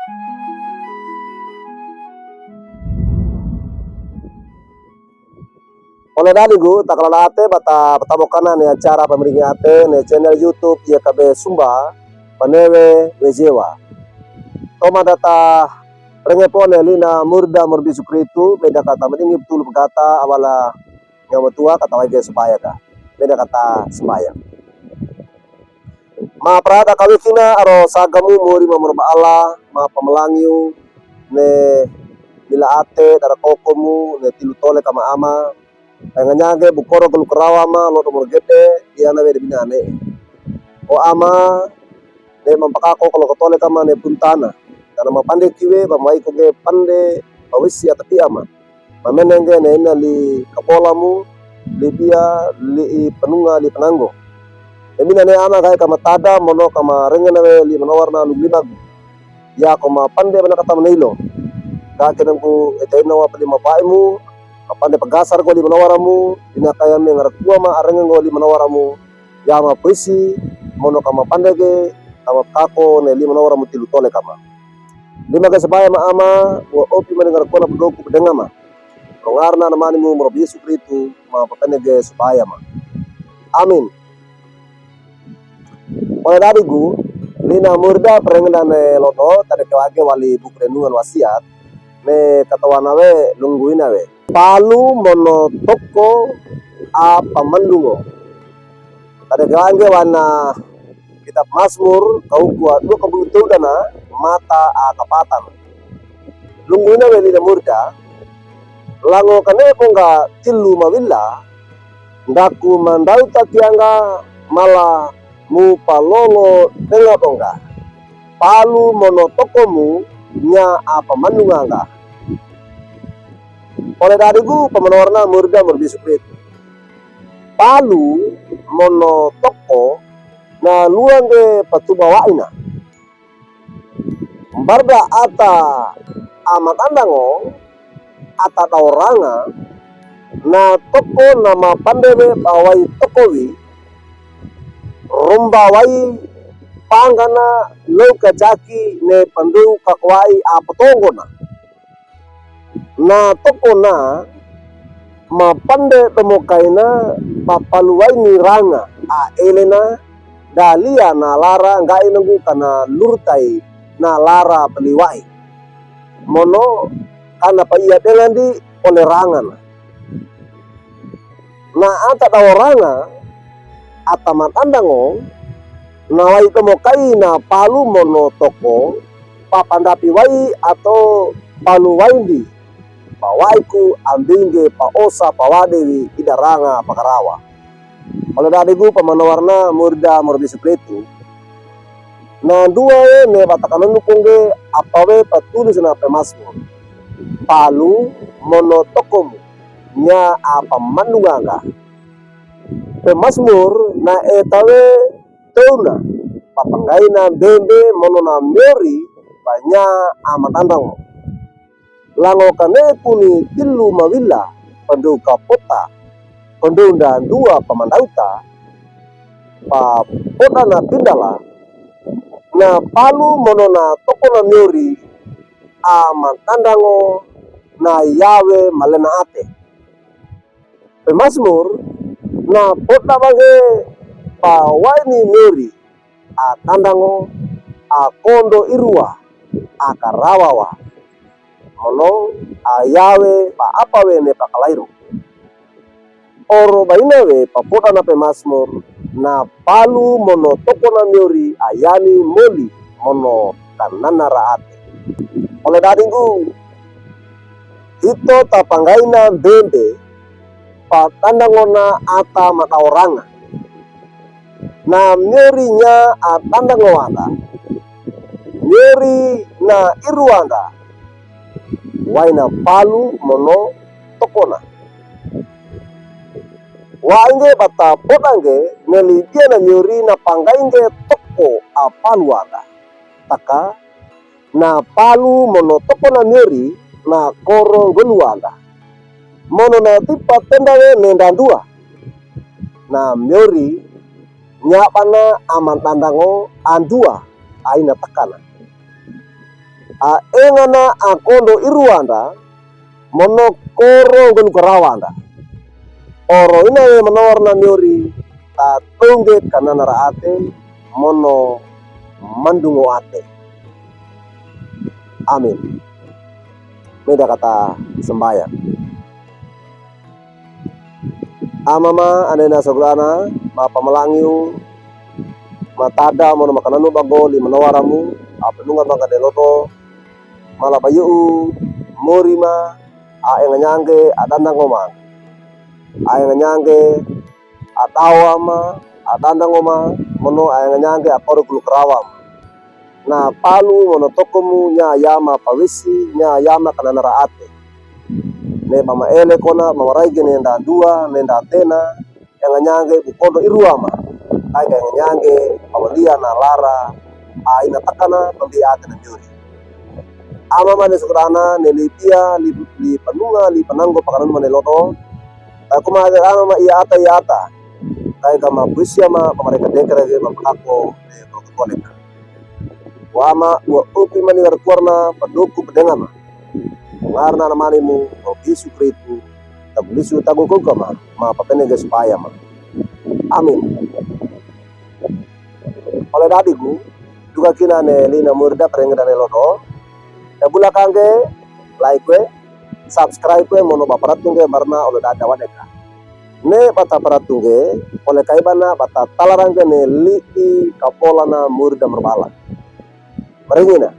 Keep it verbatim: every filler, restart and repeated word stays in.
Ole dadigu, takalalaate bata, bata botana ne acara pamiringi ate ne channel YouTube I K B Sumba, Panewe Wejewa. Toma data renge po ne lina Murda Murbi Sukritu, meda kata madingi betul pegata, awala nga matua kata wage supaya ka. Meda kata supaya. Ma prada kawekina aro sagamu muri ma murba Allah, ma pamalangiu, ne mila ate, dara kokomu, ne tilu tole kama ama, penga nyage bukoro gelu karawa ma, lodo murgede, diana wede binane. O ama, ne mampakako kalo katole kama ne puntana. Kana mapande kiwe, pamai koge pande, pawisi atapi ama. Mamenenge ne ina li kapolamu, li bia, li i panunga, li pananggo. Emina ne ana gai kama tada, mono kama rengena we li manawarna lug limagu. Ya koma pande mana kata manilo. Ga kenengku etaina wa pali mapaimu, mapande pagasar go li manawaramu, ina kaya me ngarakua ma arengena go li manawaramu. Ya ma pesi, mono kama pande ge, kama kako ne li manawaramu tilu tole kama. Lima ge supaya ma ama, wa opi mani ngarakua na pedoku pedenga ma. Rongarna namani mu murbi Yesu Kristu, ma papene ge supaya ma. Amin. Ole dadigu, lina Murda perengenda ne lodo, tade kewage wali buku renungan wasiat, ne katawana we, lungguina we. Palu mono toko a pamandungo. Tade kewage wana kitab Masmur, kauku a dua kabulu todana, mata a kapatan. Lungguina we lina Murda, lango kane ponga tilu mawila, ndaku mandauta kianga mala mu palolo tenga ponga. Palu mono tokomu nya a pamandunganga. Ole dadigu pamanawarna Murda Murbi Sukristu. Palu mono toko na luange patuba waina. Mbarda ata a madandango, ata daoranga, na toko na mapandewe bawai tokowi, romba wai pangana lau kajaki ne pandou kakwai a patongona. Na tokona, mapande tomokaina, papaluwaini ranga, a elena, dalia na lara, ngai nanggu kana lurtai, na lara paliwai. Mono, kana paiya dengandi, ole rangana. Na ata daoranga, ata madandango, na wai tomokaina palu mono toko, papandapi wai ato palu waindi, pawaiku ambinge paosa pawadewi idaranga pakarawa. Ole dadigu pamanawarna Murda Murbi Sukristu, Na dua we ne batakananu ponge apawe patulis na pemasmur. Palu mono tokomu nya a pamandunganga. Pemasmur na etawe touna, papanggaina bembe mono na miori banya a madandango. Lango kane kuni tilu mawila, pandou kapota, pandou nda dua pamandauta, papoda na pindala, na palu mono na toko na miori, a madandango na yawe malena ate. Pemasmur, na poda bange pawaini miori, a dandango, a kondo irua, a karawawa. Mono, a yawe, pa apawe ne pakalairo. Oro baina we, papoda na pemasmur, na palu mono toko na miori, a yani moli, mono kanana ra ate. Ole dadinggu, ito tapanggaina bembe, padandangona ata madaoranga. Na miori nya a dandangoanda. Miori na iruanda. Waina palu mono tokona. Wainge bata podange ne libia na miori na panggainge toko a paluanda. Taka na palu mono toko na miori na koro ngoluanda. Mono na tipa tendawe ne ndandua. Na miori nyabana a madandango andua aina takana. A engana a kondo iruwanda, mono koro ngolukarawanda. Oro ina we manawarana nyori, tatonge kananara'ate, mono mandungo'ate. Amin. Meda kata sambayang. Amama, anena sogorana, mapamalangiw, matada mono makananu bago li manawaramu, a panonga bangka ne loto, mala bayu u, mori ma, a enganyange, a dandangoma. A enganyange, a dawa ma, a dandangoma, mono a enganyange, a koro ngolukarawam. Na palu mono tokomu nya yama pawisi, nya yama kananara'ate. Ne bamaele kona, bamaraige ne nda dua, ne nda tena, enganyange bu kondo iruwama. Kai ka enganyange, bamaliya na lara, a ina takana, bambi ate na nyori. Amama ne sogorana, ne lipiya, li, li panonga, li pananggo pakananu ma ne loto. Kai kuma ate amama iya ata, iya ata. Kai kama puisiya ma, pamareka dekere ge, ma pakako, ne protokole ka. Wa ama, wa upi mani warkuwarna, padoku padengama. Ngarna na manimu, o Yesu Kristu, tagulisu tagu kogama, ma papenege supaya ma. Amin. Ole dadigu, duka kina ne lina murda perengeda ne loto. E bula kange, like we, subscribe we, mono baparatunge barna ole dada wadeka. Ne bata paratunge, ole kaibana bata talarange ne li'i kapolana murda marbala. Maringina,